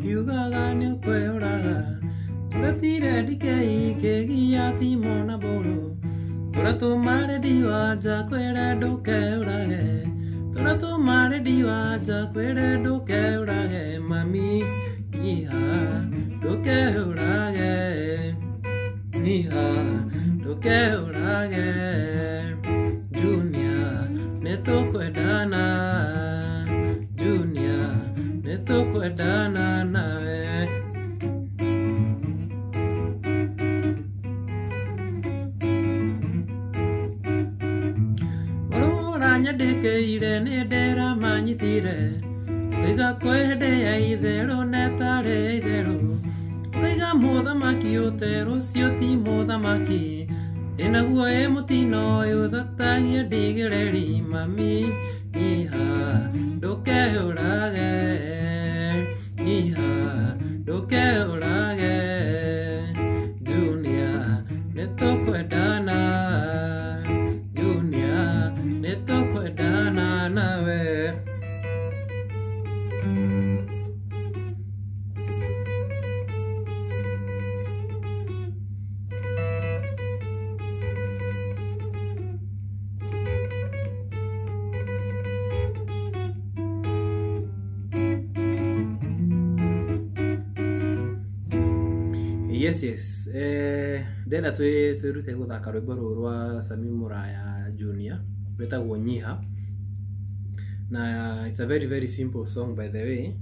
Ũkiugaga nĩ ũkwĩyũraga. Ũretire ndikei kĩgia timo na mbũrũ. Tũratũma redio anja kwĩre ndũkeũrage. Tũratũma redio anja kwĩre ndũkeũrage. Mami nyiha ndũkeũrage. Nyiha ndũkeũrage. Junior nĩtũkwendana. Junior nĩtũkwendana nawe. Ũranyandĩkĩire nĩ ndĩramanyitire. Ũkaiga kwĩ hĩndĩ ya itherũ na ĩtarĩ ya itherũ. Ũkaiga mũthamaki ũte rũciũ ti mũthamaki. Ĩ naguo ĩ mũtino ũyũ thatagia ndigĩrĩri. Mami nyiha ndũkeũrage. Nyiha ndũkeũrage. Junior nĩtũkwendana. Junior nĩtũkwendana nawe. Yes, yes. Ndĩrenda twĩrute gũthaka rwĩmbo rũrũ rwa Sami Muraya Junior rwĩtagwo Nyiha. Na it's a very very simple song, by the way.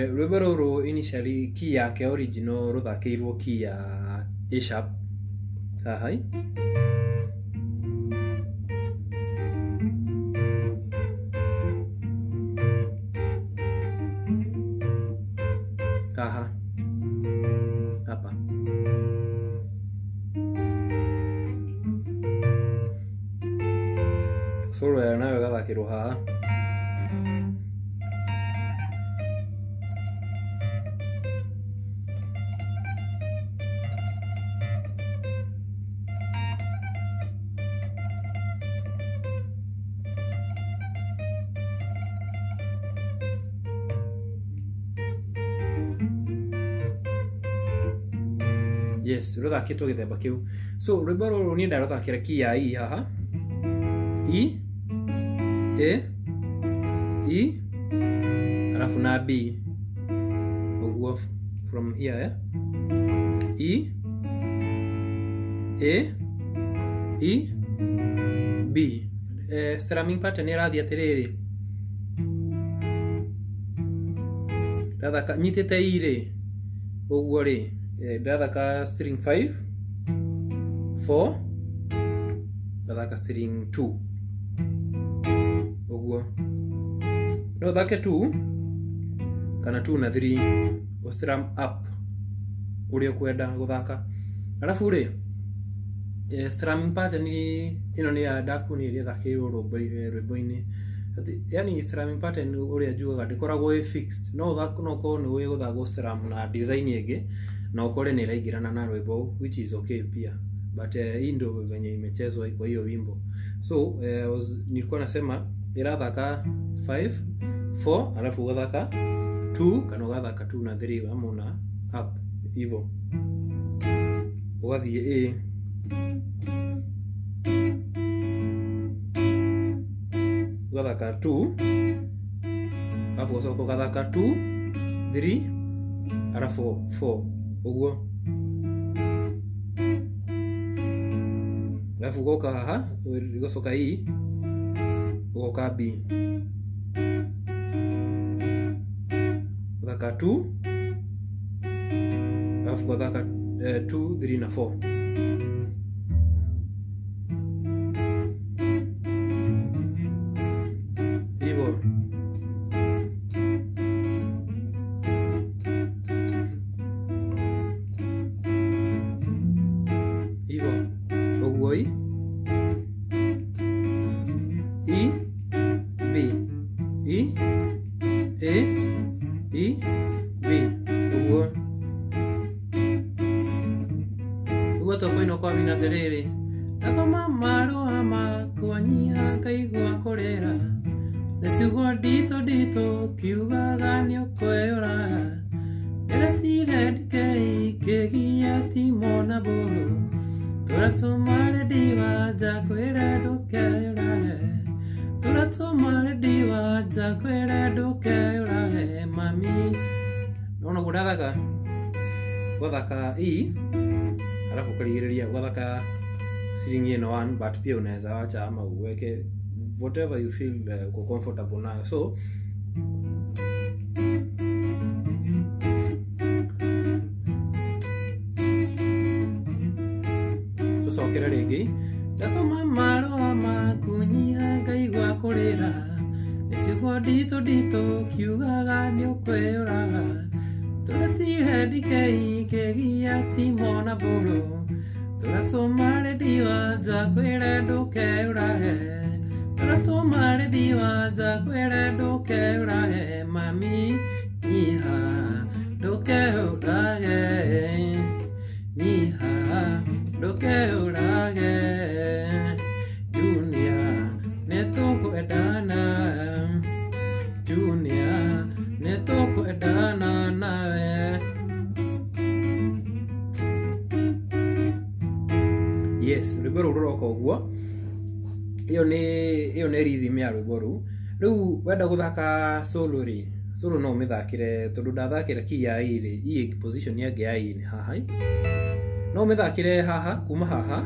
Rwĩmbo rũrũ initially key yake original rũthakĩirwo key ya A sharp haha. Haha hapa. Solo yayo nayo ĩgathakĩrwo haha. Yes, rũthakĩtwo gĩthemba kĩu. So rwĩmbo rũrũ niĩ ndarũthakĩra key ya E haha. E, A, E, alafu na B. Ũguo from here, eh? E, A, E, B. Strumming pattern ĩrathiĩ atĩrĩrĩ. Ndathaka nyitĩte E rĩ, ũguo rĩ, ndathaka string 5, 4, ndathaka string 2. Ũguo. No ũthake 2 kana 2 na 3, ũ strum up ũrĩa ũkwenda gũthaka. Alafu rĩ, strumming pattern ĩno nĩ ya ndakuonia ĩrĩa ĩthakĩirwo rwĩmbo-inĩ. Yani strumming pattern ũrĩa njugaga ndĩkoragwo ĩ fixed. No ũthake, no ũkorwo nĩ ũĩ gũthaka strum na design ĩngĩ na ũkore nĩ ĩraingĩrana na rwĩmbo, which is okay pia. But hii ndio venye imechezwa kwa hiyo wimbo. So nilikuwa nasema ĩrathaka 5, 4, alafu ũgathaka 2 kana ũgathaka 2 na 3 ama una up hivyo. Ũgathiĩ A. Ũgathaka 2, alafu ũgacoka ũgathaka 2, 3, alafu 4. Ũguo. Alafu ũgoka haha, ũgacoka E, ũgoka B. Ũgathaka 2, alafu ũgathaka 2, 3 na 4. Hivyo. Hivyo. Ũguo E, E, B, E, A, E, B. Ũguo. Ũguo tũkũina kwamina atĩrĩrĩ. Ndathoma marũa makwa nyiha ngaigua kũrĩra. Nĩ ciugo nditũ nditũ kiugaga nĩ ũkwĩyũraga. Ndĩretire ndikei kĩgia timo na mbũrũ. Tũratũma rendi wanja kwĩre ndũkeyũrage. Tũratũma rendi wanja kwĩre ndũkeyũrage mami. Nona ũguo ndathaka gwathaka E alafu ukarigĩrĩria gwathaka string ĩno 1, but pia unaweza wacha ama uweke whatever you feel uko comfortable nayo. So tũcokere rĩngĩ. Ndathoma marũa maku nyiha ngaigua kũrĩra. Nĩ ciugo nditũ nditũ kiugaga nĩ ũkwĩyũraga. Tũretire ndikei kĩgia timo na mbũrũ. Tũratũma rendi wanja kwĩre ndũkeyũrage. Tũratũma rendi wanja kwĩre ndũkeyũrage mami. Nyiha ndũkeyũrage. Nyiha ndũkeyũrage. Junior nĩtũkwendana. Junior nĩtũkwendana nawe. Yes, rwĩmbo rũu rũroka ũguo. Ĩyo nĩ rhythm ya rwĩmbo rũu. Rĩu wenda gũthaka solo rĩ, solo no ũmĩthakĩre tondũ ndathakĩra key ya E rĩ, E position yake ya E nĩ haha. No ũmĩthakĩre haha kuma haha.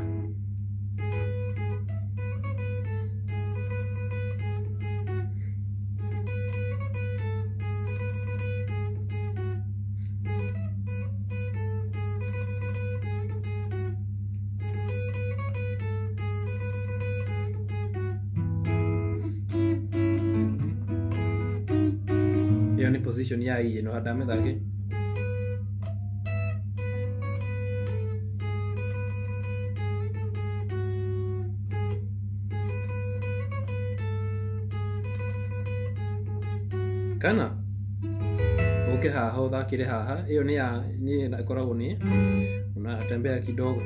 Ĩyo nĩ position ya E ĩno ndamĩthake. Kana ũke haha ũthakĩre haha. Ĩyo nĩ ya nĩ ĩkoragwo nĩ unatembea kidogo.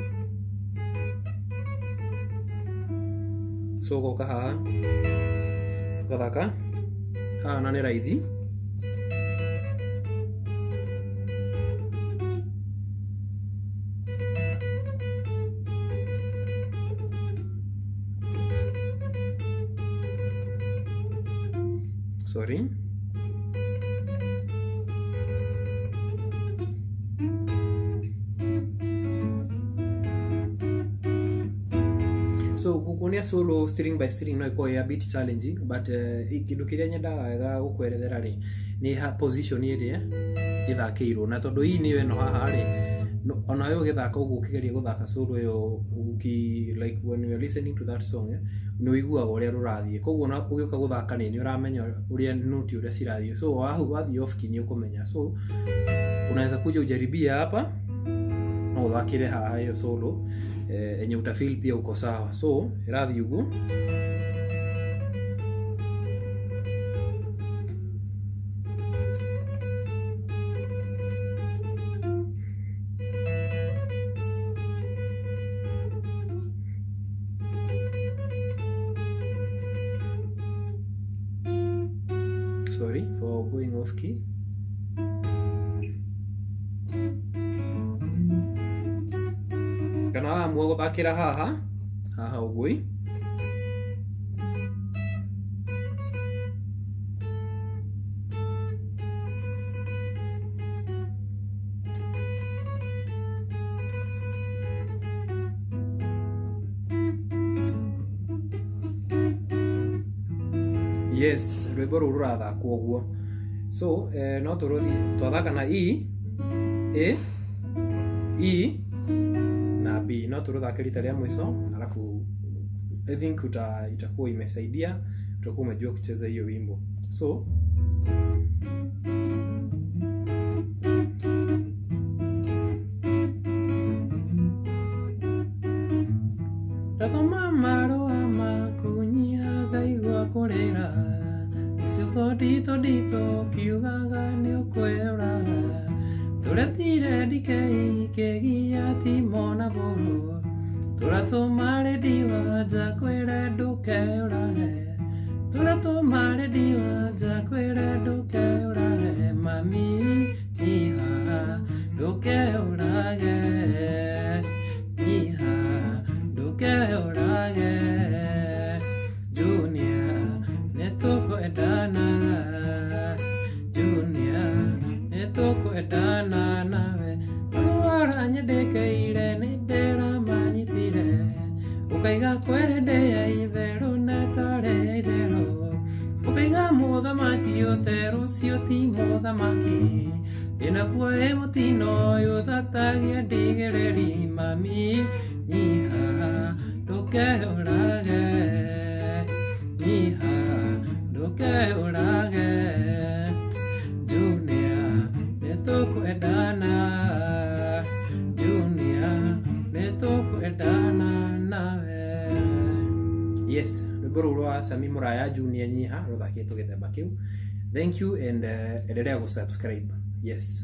So ũgoka haha ũgathaka haha na nĩ raithi. Sorry. So gukuonia solo string by string no ĩkorwo ĩ a bit challenging, but kĩndũ kĩrĩa nyendaga wega gũkwerethera rĩ nĩ ha position ĩrĩa ĩthakĩirwo, na tondũ E nĩyo ĩno haha rĩ, onawe ũgĩthaka ũguo ũkĩgeria gũthaka solo ĩyo like when you are listening to that song nĩ ũiguaga ũrĩa rũrathiĩ. Koguo ona ũgĩũka gũthaka nĩ ũramenya ũrĩa note ũrĩa cirathiĩ. So wathiĩ off key nĩ ũkũmenya. So unaweza kuja ujaribie hapa no ũthakĩre haha ĩyo solo enye utafeel pia uko sawa. So ĩrathiĩ ũguo. Sorry for going off key. Kana waamua gũthakĩra haha haha ũguo. Yes, rwĩmbo rũu rũrathakwo ũguo. So no tũrũthiĩ twathaka na E, A, E na B. No tũrũthake rita rĩa mwisho, alafu I think itakuwa imesaidia, utakuwa umejua kucheza hiyo wimbo. So ndathoma marũa maku nyiha ngaigua kũrĩra. Ciugo nditũ nditũ kiugaga nĩ ũkwĩyũraga. Tũretire ndikei kĩgia timo na mbũrũ. Tũratũma rendi wanja kwĩre ndũkeyũrage. Tũratũma rendi Mũthamaki ndĩnakuo ĩ mũtino ũyũ thatagia ndigĩrĩri mami nyiha ndũkeũrage nyiha ndũkeũrage Junior nĩtũkwendana Junior nĩtũkwendana nawe. Yes, rwĩmbo rũu rwa Sami Mũraya Junior nyiha rũthakĩtwo gĩthemba kĩu. Thank you and endelea gũsubscribe. Yes.